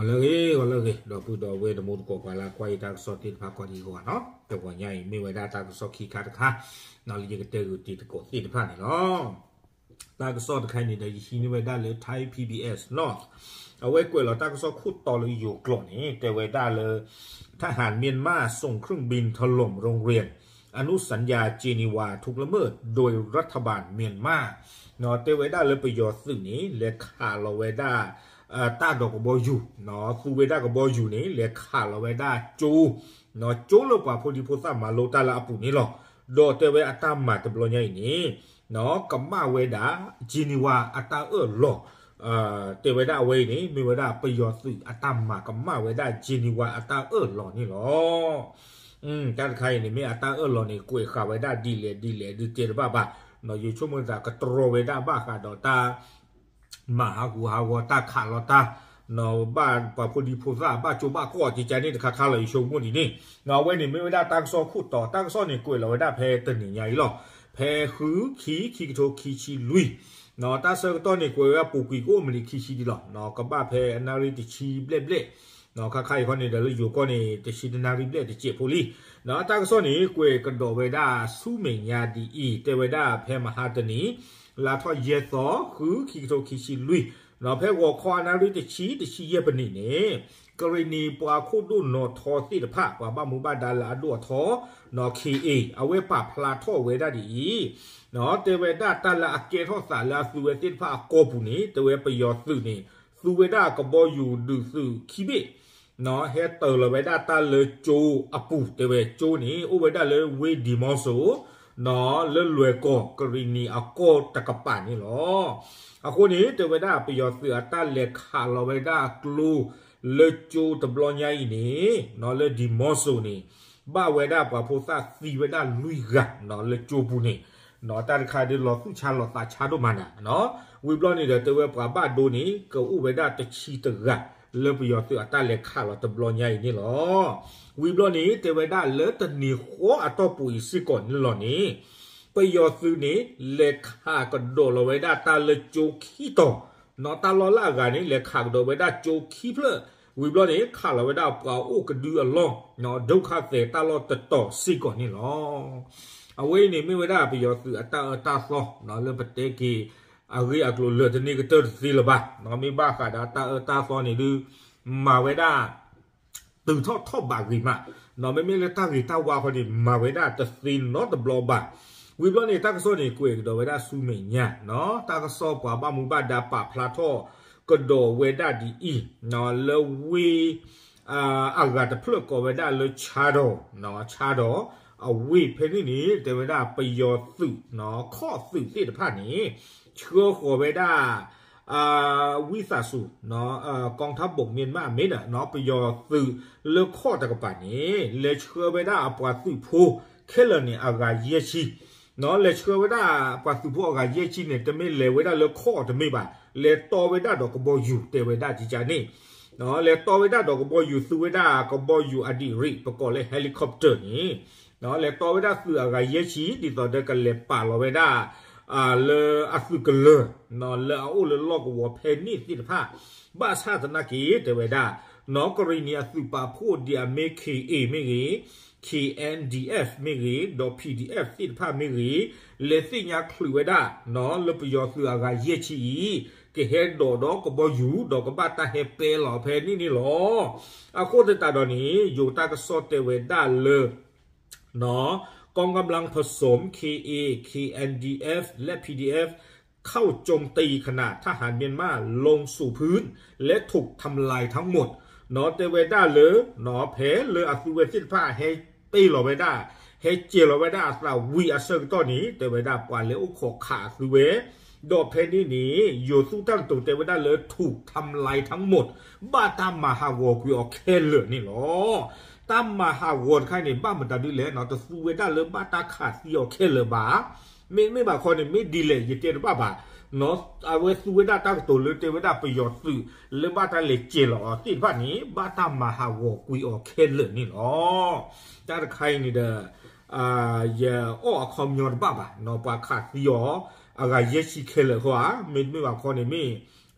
ဂီၤလၢအဂ့ၤ ဂီၤလၢအဂ့ၤ ဒီပုၢ်ဒီဝဲၢ်တံၤသကိး ပှၤလၢကွၢ်ယတၢ်ကစီၣ်သ့ၣ်တဖၣ်ကိးဒံကိးဂၤနီၤ, တဂီၤညါအံၤ မ့ၢ်ဝဲဒၣ်တၢ်ကစီၣ်ခံခါတခါ လၢယကတဲဂုာ်တံၤသကိးသ့ၣ်တဖၣ်န့ၣ်လီၤ. တၢ်ကစီၣ်တခါအံၤန့ၣ်ဒီး ယဟံးန့ၢ်ဝဲဒၣ်လၢ Thai PBS North အဝဲကွဲးလီၤတၢ်ကစီၣ်ခိၣ်တီလၢယိၤကျိာ်န့ၣ် တဲဝဲဒၣ်လၢ ทหารเมียนมาส่งเครื่องบินถล่มโรงเรียนอนุสัญญาเจนีวาถูกละเมิดโดยรัฐบาลเมียนมา တဲဝဲဒၣ်လၢပယီၤသုးန့ၣ် လဲၤခးလီၤဝဲဒၣ် တၢ်ဒီးကဘီယူၤ, သူဝဲဒၣ်ကဘီယူၤန့ၣ် လဲၤခးလီၤဝဲဒၣ်ကၠိ, ကၠိလၢပှၤဖိဒံဖိသၣ်မၤလိတၢ်လၢအပူၤန့ၣ်လီၤ. ဒီးတဲဝဲအတၢ်မၤတဘျီညါအံၤန့ၣ် ကမၣ်ဝဲဒၣ် Geneva အတၢ်အၢၣ်လီၤ, တဲဝဲဒၣ်အဝဲအံၤန့ၣ် မ့ၢ်ဝဲဒၣ်ပယီၤသုးအတၢ်မၤကမၣ်ဝဲဒၣ် Geneva အတၢ်အၢၣ်လီၤန့ၣ်လီၤ. တၢ်တခါအံၤန့ၣ် မ့ၢ်အတၢ်အၢၣ်လီၤန့ၣ် ကွဲးဃာ်ဝဲဒၣ်ဒ်လဲၣ်ဒ်လဲၣ်ဒုးတဲတဘၣ်ဘၣ်, ယဆိကမိၣ်သးကတြီဝဲဒၣ်ဘၣ်ဃးဒီးတၢ် မၤဟးဂူာ်ဟးဂီၤတၢ်ခးလီၤတၢ်, ဘၣ်ပှၤဖိဒံဖိသၣ်ဘၣ်ကၠိဘၣ်ကီၢ်ကကန့ၣ်တခါခါလီၤ ယဆိကမိၣ်ဒ်န့ၣ်, အဝဲန့ၣ်မ့ၢ်ဝဲဒၣ်တၢ်ကစီၣ်ခိၣ်တီ, တၢ်ကစီၣ်န့ၣ်ကွဲးလီၤဝဲဒၣ်ဖဲတနံၤညါအံၤလီၤ. ဖဲဃု ခံ ခံကထိခံဆံလွံၢ်, တၢ်ဆၢကတီၢ်န့ၣ်ကွဲးဝဲအပူၤကွံာ်ကအိၣ်မံးနံးခံဆံဒံးလီၤ. ကဘၣ်ဖဲအနၣ်ရံၣ်တဆံဘျဲၣ်ဘျဲၣ်, ခါခါအံၤခီန့ၣ်ဒီးလၢယိၤကီၢ်န့ၣ် တဆံတနၣ်ရံၣ်ဘျဲၣ်တစဲးဖိလံ. တၢ်ကစီၣ်န့ၣ် ကွဲးကဒီးဝဲဒၣ်ဆူမဲာ်ညါဒ်အံၤ, တဲဝဲဒၣ်ဖဲမဟါတနံၤ လါထီၣ်ယဲၢ်သီ ဃု ခံကထိခံဆံလွံၢ်, ဖဲဂီၤခီအနၣ်ရံၣ်တဆံ တဆံယဲၢ်ပနံးန့ၣ် ကရံၣ်နံၤပှၤခိၣ်ဒိၣ်နီၣ်ထီသ့ၣ်တဖၣ် ပှၤဘၣ်မူဘၣ်ဒါလၢအဒိၣ်အထီ ခ့ၣ်အ့ၣ် အဝဲပာ်ဖျါထီၣ်ဝဲဒၣ်ဒ်အံၤ, တဲဝဲဒၣ်တၢ်လၢအကဲထီၣ်သးလၢအသုဝဲသ့ၣ်တဖၣ်အကီၢ်ပူၤန့ၣ် တဲဝဲပယီၤသုးန့ၣ် သူဝဲဒၣ်ကဘီယူၤဒုးသုးခံဘ့ၣ် ဟဲတၢၤလီၤဝဲဒၣ်တၢ်လၢကၠိအပူၤ, တဲဝဲကၠိန့ၣ် အိၣ်ဝဲဒၣ်လၢဝ့ၢ်ဒံၤမီစိၤ လၢလွဲၢ်ကီၢ် ကရံၣ်နံၤအကီၢ်တကပၤန့ၣ်လီၤ. အဃိန့ၣ် တဲဝဲဒၣ်ပယီၤသုးအတၢ်လဲၤခးလီၤဝဲဒၣ်ကျိ လၢကၠိတဘျီညါအံၤန့ၣ် လၢဒံၤမီစိၤန့ၣ် ဘၣ်ဝဲဒၣ်ပှၤဖိသၣ်သံဝဲဒၣ်လွံၢ်ဂၤ လၢကၠိပူၤန့ၣ်, တၢ်တခါဒ်လီၤသူၣ်ဆါလီၤသးဆါဒိၣ်မးနၤ, ဝံၤဘျီန့ၣ်ဒီး တဲဝဲပှၤဘၣ်ဒိန့ၣ် ကအိၣ်ဝဲဒၣ်တဆံတဂၤ လၢပယီၤသုးအတၢ်လဲၤခးလီၤတဘျီညါအံၤန့ၣ်လီၤ. ဝံၤဘျီန့ၣ် တဲဝဲဒၣ်လၢတနံၤဃီအတီၢ်ပူၤအံၤစ့ၢ်ကီးန့ၣ်လီၤန့ၣ် ပယီၤသုးန့ၣ် လဲၤခးကဒီးလီၤဝဲဒၣ်တၢ်လၢကၠိခံတီၤ, တၢ်လီၢ်လၢအဂၤန့ၣ် လဲၤခးကဒီးဝဲဒၣ်ကၠိခံဖျၢၣ်, ဝံၤဘျီန့ၣ် ခးလီၤဝဲဒၣ်ပှၤအိၣ်ကဒုအလီၢ် ဒုက္ခသည်တၢ်လီၢ်တတီၤစ့ၢ်ကီးန့ၣ်လီၤ. အဝဲအံၤန့ၣ်မ့ၢ်ဝဲဒၣ်ပယီၤသုးအတၢ်အၢတၢ်သီ လၢပတဲက့ၤ အဂ့ၢ်အကျိၤလၢာ်တန့ၢ်ကတၢၢ်တသ့လၢၤဘၣ်, မ့ၢ်ဘၣ်ဃးဒီးတၢ်အၢတၢ်သီန့ၣ်ဒုး မၤဝဲဒၣ် တုၤထီၣ်ထီၣ်ဘးဂ့ၤမး, မ့မ့ၢ်လၢတၢ်ဂ့ၤတၢ်ဝါခီန့ၣ် မၤဝဲဒၣ်တသ့နီတဘျီဘၣ်. ဝံၤဘျီန့ၣ် တၢ်ကစီၣ်န့ၣ် ကွဲးကဒီးဝဲဒၣ်ဆူမဲာ်ညါ, တၢ်ကစီၣ်ပှၤဘၣ်မူဘၣ်ဒါပာ်ဖျါထီၣ်ကဒီးဝဲဒၣ်ဒ်အံၤ, လၢဝ့ၢ် အဂၤတဖျၢၣ်ကိးဝဲဒၣ်လၢ ဆါဒီး, ဆါဒီး အဝ့ၢ်ဖဲန့ၣ်န့ၣ် တဲဝဲဒၣ်ပယီၤသုး ခီၣ်သုးသ့ၣ်တဖၣ်န့ၣ် ဆှၢဃီၤဝဲဒၣ် ဝံသးစူၤ กองทัพบกเมียนมา မ့ၢ်ဒီး ပယီၤသုးလၢခီၣ်တကပၤန့ၣ် လဲၤဆှၢဝဲဒၣ်အပှၤသုးဖိခဲလၢာ်န့ၣ် အဂၤယဲၢ်ဆံ, လဲၤဆှၢဝဲဒၣ်ပှၤသုးဖိအဂၤယဲၢ်ဆံန့ၣ် တမ့ၢ်လဲၤဝဲဒၣ်လၢခီၣ်တမ့ၢ်ဘၣ်, လဲၤတီဝဲဒၣ်ဒီးကဘီယူၤတဲဝဲဒၣ်ကကန့ၣ် လဲၤတီဝဲဒၣ်ဒီးကဘီယူၤ သူဝဲဒၣ်ကဘီယူၤအဒံးရံး ပကိးလၢ helicopter န့ၣ် လဲၤတီဝဲဒၣ်သုးအဂၤယဲၢ်ဆံ ဒ်သိးဒီးကလဲၤပာ်လီၤဝဲဒၣ် လၢအသုးကလၢၤ လၢအအိၣ်လၢလီၢ်ကဝီၤဖဲန့ၣ်သ့ၣ်တဖၣ်, ဘၣ်ဆၣ်သနာ်က့ တဲဝဲဒၣ် ကရံၣ်နံၤအသုးပာ်ဖှိၣ်ဒ်အမ့ၢ် ခ့ၣ်အ့ၣ် မ့ၢ်ဂ့ၤ, ခ့ၣ်အဲၣ်ၣ် ခ့ၣ်အဲၣ်ၣ် မ့ၢ်ဂ့ၤ ဒီး ခ့ၣ်အဲၣ်ၣ် သ့ၣ်တဖၣ်မ့ၢ်ဂ့ၤ, လဲၤသ့ၣ်ညါချုးဝဲဒၣ် လၢပယီၤသုးအဂၤယဲၢ်ဆံအံၤ ကဟဲဒိးဒီးကဘီယူၤ ဒီးကဘၣ်တၢ်ဟဲပဲလီၤဖဲန့ၣ်န့ၣ်လီၤ. အဃိသတးဒီးန့ၣ် ယိၤတၢ်ကစီၣ်တဲဝဲဒၣ်လၢ กองกำลังผสม เคเอ เคเอ็นดีเอฟ และ พีดีเอฟ เข้าโจมตีขณะทหารเมียนมาลงสู่พื้น และถูกทำลายทั้งหมด တဲဝဲဒၣ်လၢ ဖဲလၢအသုဝဲသ့ၣ်တဖၣ်ဟဲတ့ၢ်လီၤဝဲဒၣ် ဟဲစဲၤလီၤဝဲဒၣ်အသးဝံၤအဆၢကတီၢ်န့ၣ် တဲဝဲဒၣ်ပှၤလဲၤအိၣ်ခိးခးအသုဝဲ ဒီးဖဲန့ၣ်န့ၣ် ယိၤသူၣ်တၢ်ကတိၤတဲဝဲဒၣ်လၢ ถูกทำลายทั้งหมด ဘၣ်တၢ်မၤဟးဂီၤကွံာ်အီၤခဲလၢာ်န့ၣ်လီၤ. တၢ်မၤဟးဂီၤတခါန့ၣ် ဘၣ်မတၤဒ်လဲၣ် တသူဝဲဒၣ်လၢဘၣ်တၢ်ခးသံအီၤခဲလၢာ်ဘၣ်. မ့မ့ၢ်ဘၣ်ခီန့ၣ် မ့ၢ်ဒ်လဲၣ် ယတဲတဘၣ်ဘၣ်. အဝဲသူဝဲဒၣ်တၢ်ကတိၤလၢတဲဝဲဒၣ်ပယီၤသုး လၢဘၣ်တၢ်လဲၤစဲၤလီၤအီၤသ့ၣ်တဖၣ်န့ၣ် ဘၣ်တၢ်မၤဟးဂီၤကွံာ်အီၤခဲလၢာ်န့ၣ်လီၤ. တၢ်တခါအံၤန့ၣ်ဒီး ယအီၣ်အခီပညီတဘၣ်ဘၣ် ပှၤခးသံအီၤ အဂၤယဲၢ်ဆံခဲလၢာ်ဃီဧါ, မ့တမ့ၢ်ဘၣ်ခီန့ၣ်မ့ၢ်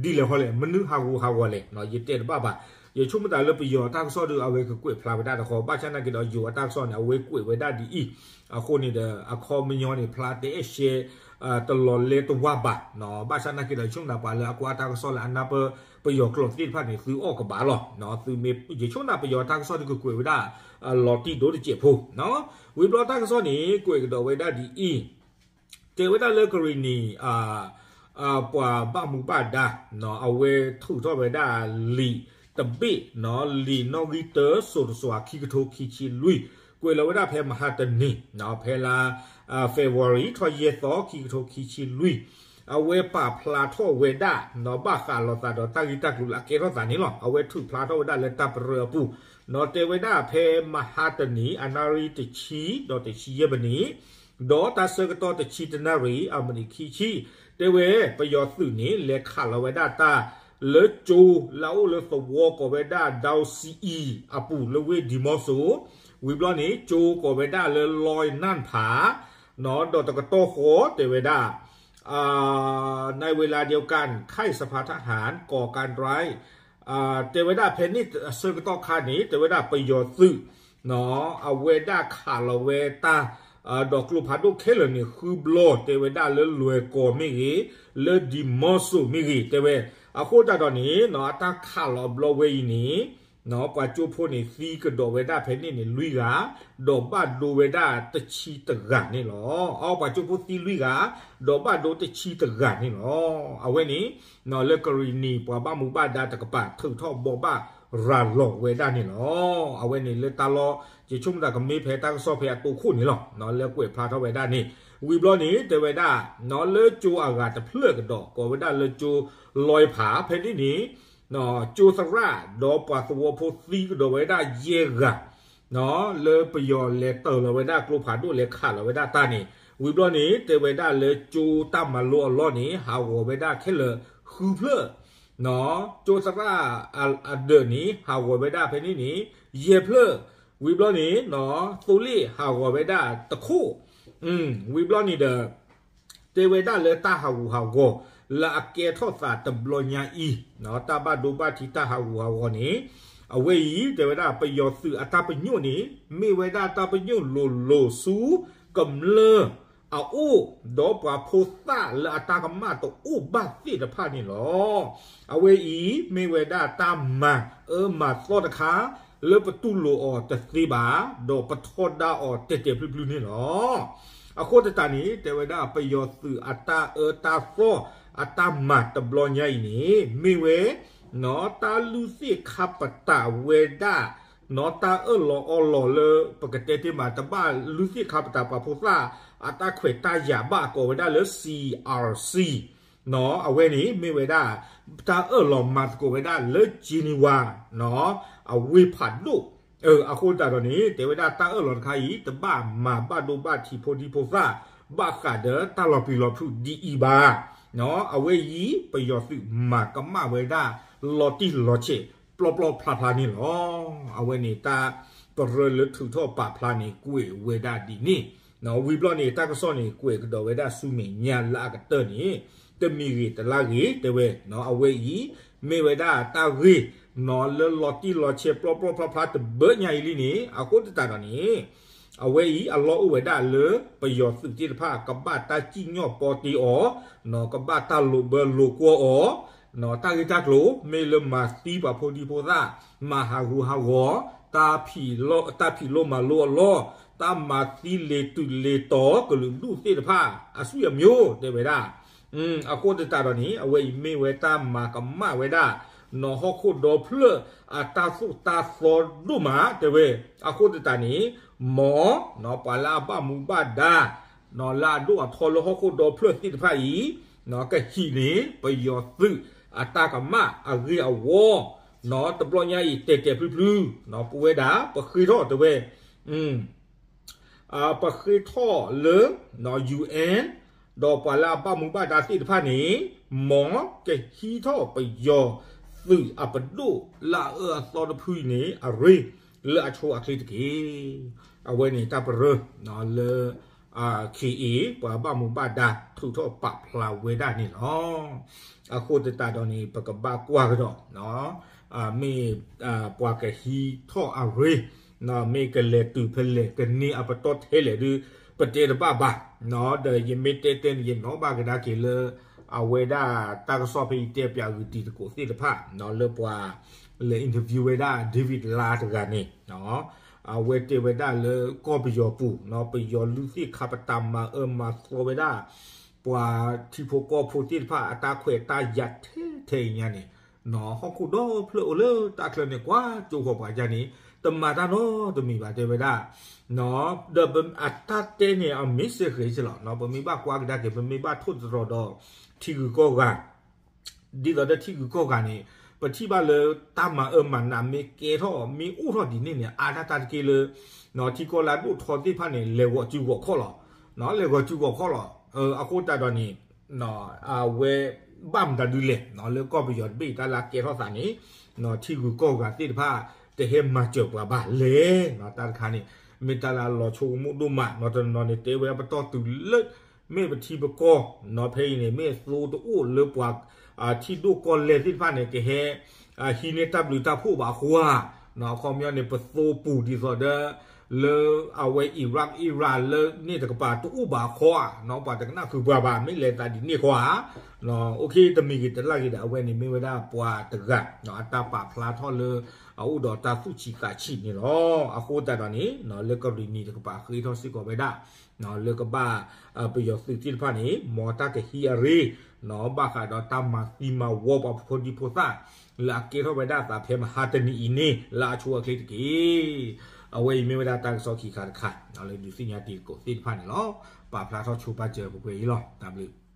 ဒ်လဲၣ်ဃီလဲၣ် မနုၤဟးဂူာ်ဟးဂီၤလဲၣ် ယတဲတဘၣ်ဘၣ်. ယဆိကမိၣ်သးလၢပယီၤတၢ်ကစီၣ်ဒီး အဝဲကကွဲးဖျါဝဲဒၣ်တခီ ဘၣ်ဆၣ်နာ်က့ဒီး ယိၤအတၢ်ကစီၣ်န့ၣ် အဝဲကွဲးဝဲဒၣ်ဒ်အံၤ, အဃိန့ၣ်ဒီး အခီပညီန့ၣ် ဖျါတအဲၣ်ရှဲ တလီၤလဲတဝါဘၣ်, ဘၣ်ဆၣ်နာ်က့ဒီး ယဆိကမိၣ်သးပှၤလၢအကွၢ်တၢ်ကစီၣ်လၢအနၢ်ပၢၢ်ပယီၤကျိာ်သ့ၣ်တဖၣ်န့ၣ် သုအီၣ်ကဘၣ်လီၤ. သုမ့ၢ် ယဆိကမိၣ်သးပယီၤတၢ်ကစီၣ်ဒီး ကကွဲးဝဲဒၣ် လီၤတံၢ်ဒိတစဲးဖိ ဝံၤဘျီတၢ်ကစီၣ်န့ၣ် ကွဲးကဒီးဝဲဒၣ်ဒ်အံၤ, တဲဝဲဒၣ်လၢကရံၣ်နံၣ် ပှၤဘၣ်မူဘၣ်ဒါ အဝဲထုးထီၣ်ဝဲဒၣ်လံာ်တဘ့ၣ်, လံာ်နီၣ်ဂံၢ်တၢ စိၤတစွၤ ခံကထိခံဆံလွံၢ်, ကွဲးလီၤဝဲဒၣ်ဖဲမဟါတနံၤ ဖဲလါ February ထီၣ်ယဲၢ်သီ ခံကထိခံဆံလွံၢ်, အဝဲပာ်ဖျါထီၣ်ဝဲဒၣ် ဘၣ်ဃးလိာ်သးဒီးတၢ်ဂ့ၢ်တၢ်ကျိၤလၢအကဲထီၣ်သးန့ၣ်လီၤ. အဝဲထုးဖျါထီၣ်ဝဲဒၣ်လၢတၢ်ပရၢအပူၤ, တဲဝဲဒၣ်ဖဲမဟါတနံၤ အနၣ်ရံၣ်တဆံ ဒီးတဆံယဲၢ်မံးနံး ဒီးတၢ်ဆၢကတီၢ်တဆံတနၣ်ရံၣ် အမံးနံးခံဆံ, တဲဝဲပယီၤသုးန့ၣ် လဲၤခးလီၤဝဲဒၣ်တၢ်လၢကၠိ လၢအအိၣ်လၢသဝီကိးဝဲဒၣ် ဒီစံအံၤအပူၤလၢဝ့ၢ်ဒံမီစိၤ, ဝံၤဘျီန့ၣ် ကၠိကိးဝဲဒၣ်လၢ လွဲနၣ်ဖး ဒီးတကတီၢ်ဃီတဲဝဲဒၣ် ในเวลาเดียวกัน ค่ายสภาทหารก่อการร้าย တဲဝဲဒၣ်ဖဲန့ၣ်အဆၢကတီၢ်ခါန့ၣ် တဲဝဲဒၣ်ပယီၤသုး အဝဲဒၣ်ခးလီၤဝဲတၢ် ဒီးကျိဖးဒိၣ်ခဲလၢာ်န့ၣ် ဃုဘျီ တဲဝဲဒၣ်လၢလွဲၢ်ကီၢ်မ့ၢ်ဂ့ၤ, လၢဒံမီစိၤမ့ၢ်ဂ့ၤ တဲဝဲ, အဃိသတးဒီးန့ၣ် အတၢ်ခးလီၤဘျီဝဲအံၤန့ၣ် ပှၤကၠိဖိန့ၣ် သံကဒီးဝဲဒၣ်ဖဲန့ၣ်န့ၣ် လွံၢ်ဂၤ, ဒီးဘၣ်ဒိဝဲဒၣ်တဆံတဂၤန့ၣ်လီၤ. အပှၤကၠိဖိသံလွံၢ်ဂၤ, ဒီးဘၣ်ဒိတဆံတဂၤန့ၣ်လီၤ. အဝဲန့ၣ် လၢကရံၣ်နံၣ်ပှၤဘၣ်မူဘၣ်ဒါတကပၤ ထုးထီၣ်ဘိးဘၣ်ရၤလီၤဝဲဒၣ်န့ၣ်လီၤ. အဝဲန့ၣ်လၢတၢ်လီၢ် ယဆိကမိၣ်သးကမ့ၢ်ဖဲတၢ်ကစီၣ်ဖဲအတိခိၣ်န့ၣ်လီၤ. လၢကွဲးဖျါထီၣ်ဝဲဒၣ်န့ၣ် ဝံၤဘျီန့ၣ် တဲဝဲဒၣ် လၢကၠိအဂၤတဖျၢၣ်ကဒီး ကိးဝဲဒၣ်လၢကၠိလွဲဖး ဖဲန့ၣ်န့ၣ် ကၠိသရၣ် ဒီးပှၤသဝီဖိသံကဒီးဝဲဒၣ်ယဲၢ်ဂၤ လၢပယီၤလဲၤတၢၤလီၤဝဲဒၣ်ကျိဖးဒိၣ်လဲၤခးလီၤဝဲဒၣ်တၢ်န့ၣ် ဝံၤဘျီန့ၣ် တဲဝဲဒၣ်လၢကၠိတၢ်မၤလိအလီၢ်န့ၣ် ဟးဂီၤဝဲဒၣ်ခဲလၢာ်ဃုဖျၢၣ်, ကၠိသရၣ်အဒၢးန့ၣ် ဟးဂီၤဝဲဒၣ်ဖဲန့ၣ်န့ၣ် ယဲၢ်ဖျၢၣ်, ဝံၤဘျီန့ၣ် သိလ့ၣ်ဟးဂီၤဝဲဒၣ်တခိၣ်, ဝံၤဘျီန့ၣ်ဒီး တဲဝဲဒၣ်လၢတၢ်ဟးဂူာ်ဟးဂီၤ လၢအကဲထီၣ်သးတဘျီညါအံၤ တၢ်ဘၣ်ဒိဘၣ်ထံးတၢ်ဟးဂူာ်ဟးဂီၤန့ၣ် အဝဲအံၤ တဲဝဲဒၣ်ပယီၤသုးအတၢ်ပညိၣ်န့ၣ် မ့ၢ်ဝဲဒၣ်တၢ်ပညိၣ်လိၤလိၤဆူကမျၢၢ်အအိၣ် ဒီးပှၤဖိသၣ်လၢအတၢ်ကမၣ်တအိၣ်ဘၣ်သ့ၣ်တဖၣ်န့ၣ်လီၤ. အဝဲအံၤ မ့ၢ်ဝဲဒၣ်တၢ်မၤအၢမၤသီတခါ လၢပတူၢ်လိာ်အီၤတသ့ဘၣ်, ဒီးပထီဒါအီၤတဲာ်တဲာ်ဖျုးဖျုးန့ၣ်လီၤ. အဃိသတးန့ၣ် တဲဝဲဒၣ်ပယီၤသုးအတၢ်အၢတၢ်သီ အတၢ်မၤတဘျီညါအံၤန့ၣ် မ့ၢ်ဝဲ တၢ်လုၢ်သ့ၣ်ခါပတာ်ဝဲဒၣ် တၢ်အၢၣ်လီၤအီလီၤလၢ ပကတဲတ့ၢ်မး တဘၣ်လုၢ်သ့ၣ်ခါပတာ်ပှၤဖိသၣ် အတၢ်ခွဲးတၢ်ယာ်ဘၣ်ကိးဝဲဒၣ်လၢ C R C အဝဲန့ၣ်မ့ၢ်ဝဲဒၣ် တၢ်အၢၣ်လီၤမၤသကိးဝဲဒၣ်လၢ Geneva အဝ့ၢ်ဖးဒိၣ်, အဃိသတးဒီးန့ၣ် တဲဝဲဒၣ်တၢ်အၢၣ်လီၤတခါအံၤ တဘၣ်မၤဘၣ်ဒိဘၣ်ထံးဖိဒံဖိသၣ် ဘၣ်ဃးဒီးတၢ်လီၤပျံၤလီၤဖုးဒ်အံၤဘၣ်. အဝဲအံၤ ပယီၤသုးမၤကမၣ်ဝဲဒၣ် လီၤတံၢ်လီၤဆဲး ပျီပျီဖျါဖျါန့ၣ်လီၤ. အဝဲန့ၣ်တၢ်ပရၢလၢထုးထီၣ်ပာ်ဖျါန့ၣ် ကွဲးဝဲဒၣ်ဒ်န့ၣ်, ဝံၤဘျီန့ၣ် တၢ်ကစီၣ်န့ၣ် ကွဲးကဒီးဝဲဒၣ်ဆူမဲာ်ညါလၢအကတၢၢ်န့ၣ် တမံၤဂ့ၤတလါဂ့ၤ တဲဝဲ အဝဲအံၤ မ့ၢ်ဝဲဒၣ်တၢ်ဂ့ၢ် လၢလီၤတံၢ်လီၤဆဲး ပျီပျီဖျါဖျါတဘျီညါအံၤလံန့ၣ် အဃိသတးဒီးန့ၣ် အဝဲအံၤအလီၢ်အိၣ်ဝဲဒၣ်လၢ ပယီၤသုးသ့ၣ်တဖၣ် ကဘၣ်တၢ်စံၣ်ညီၣ်ပီတ့အီၤ, ကဘၣ်တၢ်လိာ်ဘၢလိာ်ကွီၢ်အီၤ, တၢ်ဂ့ၢ်တၢ်ကျိၤ မ့ၢ်လၢမၤသံပှၤဖိဒံဖိသၣ်, မၤဟးဂူာ်ဟးဂီၤ, တၢ်ဖံးလိမၤလိအလီၢ်, တၢ်မၤသံလ့ၤတုၤလ့ၤတီၤကလုာ်ဒူၣ်သ့ၣ်တဖၣ် အဆူၣ်အမၠိ တဲဝဲဒၣ် အဃိသတးဒီးန့ၣ် အဝဲအံၤမ့ၢ်ဝဲတၢ်မၤကမၣ်ဝဲဒၣ် နီၢ်ဟီၣ်ခိၣ်ဒီဖျၢၣ်အတၢ်သိၣ်တၢ်သီဒိၣ်မး တဲဝဲ, အဃိသတးန့ၣ် မ်ပှၤလၢအဘၣ်မူဘၣ်ဒါ လၢအဒိၣ်အထီလၢဟီၣ်ခိၣ်ဒီဖျၢၣ်သ့ၣ်တဖၣ်အံၤ ကဟံးန့ၢ်ပယီၤသုးအတၢ်ကမၣ်အဂ့ၢ်အဝီ တဘျီညါအံၤတဲာ်တဲာ်ဖျုးဖျုး ပဝဲဒၣ် ပဃ့ထီၣ်တဲဝဲ ပဃ့ထီၣ်လၢ UN ဒီးပှၤလၢအဘၣ်မူဘၣ်ဒါသ့ၣ်တဖၣ်န့ၣ် မ်ကဟံးထီၣ်ပယီၤသုးအပဒိၣ်လၢအအၢအသီတဖုအံၤန့ၣ် အရ့ လၢအဆိအချ့တက့ၢ်. အဝဲန့ၣ်တၢ်ပရၢ လၢ ခ့အ့ ပှၤဘၣ်မူဘၣ်ဒါထုးထီၣ်ပာ်ဖျါဝဲဒၣ်န့ၣ်လီၤ. အဃိသတးဒီးန့ၣ် ပကဘၣ်ကွၢ်ကဒီး မ့ၢ်ပှၤကဟံးထီၣ်အရ့, မ့ၢ်ကလဲၤတုၤဖဲလဲၣ် ကန့ၢ်အပတီၢ်ထဲလဲၣ်ဒုး ပတဲတဘၣ်ဘၣ်. ဒီးယမ့ၢ်တဲတဲန့ၣ် ယနီၣ်ဘၣ်ကဒါက့ၤလၢ အဝဲဒၣ်တၢ်ကစီၣ်ဖဲအံၤတဲပၠးဂုာ်တံၤသကိးသ့ၣ်တဖၣ် လၢပှၤလဲၤ interview ဝဲဒၣ် David လါတဂၤန့ၣ် အဝဲတဲဝဲဒၣ်လၢကီၢ်ပယီၤပူၤ ပယီၤလုၢ်သ့ၣ်ခါပတာ်မၤအၢမၤသီဝဲဒၣ် ပှၤထံဖိကီၢ်ဖိသ့ၣ်တဖၣ်အတၢ်ခွဲးတၢ်ယာ်ထဲထဲအံၤညါန့ၣ် ဟီၣ်ခိၣ်ဒီဖျၢၣ်အိၣ်လၢတၢ်ချၢန့ၣ် ကွၢ်ကၠိဃီၤပှၤယါန့ၣ် တမၤတၢ်နီတမံၤဘၣ်တဲဝဲဒၣ် ဒီးအတၢ်တဲန့ၣ် အမ့ၢ်စ့ၢ်ကီးလီၤ. ပမ့ၢ်ဘၣ်ကွၢ်ကဒါက့ၤ ပမ့ၢ်ဘၣ်ထိၣ်သတြီၤဒီး ထံဂုၤကီၢ်ဂၤ ဒ်သိးဒီးထံဂုၤကီၢ်ဂၤန့ၣ် ပထံၣ်ဘၣ်လၢတၢ်မၤအၢမၤနးမ့ၢ်ကဲထီၣ် မ့ၢ်အိၣ်ထီၣ်ဒ်န့ၣ်န့ၣ် အါတၢ်တၢ်တက့ၢ်လၢ ထံကီၢ်လၢအဒိၣ်ထီသ့ၣ်တဖၣ်န့ၣ် လဲၤဂီၤစုဂီၤခီၣ်လီၤ. လဲၤဂီၤစုဂီၤခီၣ်လီၤ. အဃိသတးဒီးန့ၣ် အဝဲဘၣ်မတၤဒုလဲၣ် လၢကီၢ်ပယီၤတဘ့ၣ်တၢ်လၢအကဲထီၣ်သးန့ၣ် ထံဂုၤကီၢ်ဂၤသ့ၣ်တဖၣ် တဟဲမၤစၢၤပှၤဘၣ်လဲၣ်. တၢ်တခါန့ၣ် မ့ၢ်တၢ်လၢအလီၤဆိကမိၣ်ဒိၣ်မး နီၢ်တနီၤန့ၣ် တဲဝဲပတီၢ်တုၤလၢ မ့ၢ်ပထံပကီၢ် ဖဲအံၤန့ၣ် မ့ၢ်သိတအိၣ်လၢပှၤ ထံဒိၣ်ကီၢ်လဲၢ်သ့ၣ်တဖၣ်န့ၣ် ကဟဲ ဟံးန့ၢ်တၢ်ဘျုးတၢ်ဖှိၣ်ဘၣ်အဃိဧါ. အခီပညီန့ၣ် ပသိပူၤဒ်သိးဒီး လၢအဝဲ Iraq Iran လၢန့ၣ်တကပၤတအိၣ်ဘၣ်အဃိဧါ. ပှၤတကနၣ်ဃုာ်ပှၤဘၣ် မ့ၢ်လဲၤသးဒ်န့ၣ်ဃီဧါ. အိၣ်ခ့ တမံၤဂ့ၤတလၢ်ဂ့ၤဒီး အဝဲန့ၣ်မ့ၢ်ဝဲဒၣ်ပှၤတဂၤ အတၢ်ပာ်ဖျါထီၣ်လၢ အအိၣ်ဒီးတၢ်သူၣ်ဆံးသးဆံးန့ၣ်လီၤ. အဃိသတးဒီးန့ၣ် လၢကရံၣ်နံၤတကပၤဃ့ထီၣ်စ့ၢ်ကီးဝဲဒၣ် လၢကဘၣ် ပယီၤသုးသ့ၣ်တဖၣ်န့ၣ် မ်တၢ်ကဟံးအရ့ ဘၣ်ဃးဒီးတၢ်မၤသံမၤဝီပှၤဖိဒံဖိသၣ် လၢအကဲထီၣ်ဝဲဒၣ်အသးဖဲမဟါတနံၤအံၤန့ၣ် လၢအဆိအချ့တက့ၢ်. အဝဲအံၤမ့ၢ်ဝဲဒၣ်တၢ်ကစီၣ်ခံခါတခါ လၢဒုးသ့ၣ်ညါတံၤသကိးသ့ၣ်တဖၣ်န့ၣ်လီၤ. ပာ်ဖျါထီၣ်ဆိပာ်စၢၤပှဲၤပှဲၤအံၤလီၤ. တၢ်ဘျုး